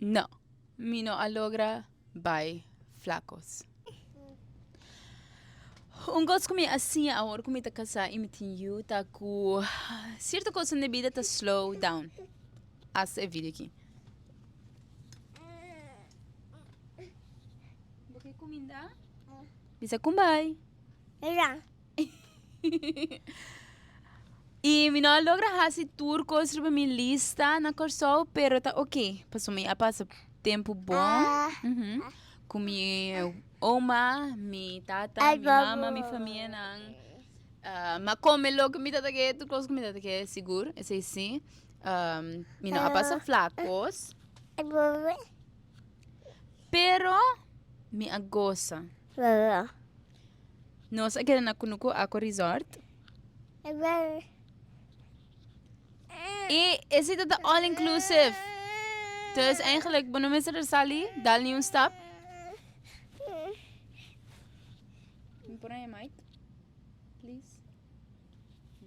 No, mi no a logra bai Flacos. Un kos ku mi a siña awor ku mi ta kasá i mi tin yu ta ku sierto kosnan den bida ta slow down. Hasta e video aki. Bo ke kuminda? Bisa kumbai. I mi no a logra hasi tur kos riba mi lista na Kòrsou, pero ta oké, pasobra mi a pasa tempu bon ku mi oma, mi tata, mi mama, mi famianan. Mi a kome loke mi tabata ke, tur kos ku mi tabata ke sigur, esei si. Mi no a pasa flakos, pero mi a gosa. Nos a keda na Kunuku Aqua Resort. I esei ta all inclusive. Dus eigenlijk bo no mester a sali, dal ni un stap. Mi por haña mic, please?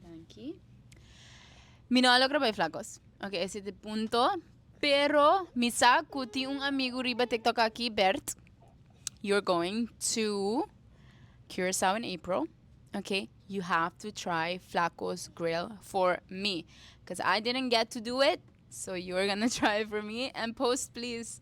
Danki. Mi no a logra bai Flacos. Ok, esei ta e punto. Pero mi sa ku tin un amigu riba TikTok aki, Bert. You're going to Curaçao in April. Okay, you have to try Flacos Grill for me. Because I didn't get to do it. So you're gonna try it for me and post, please.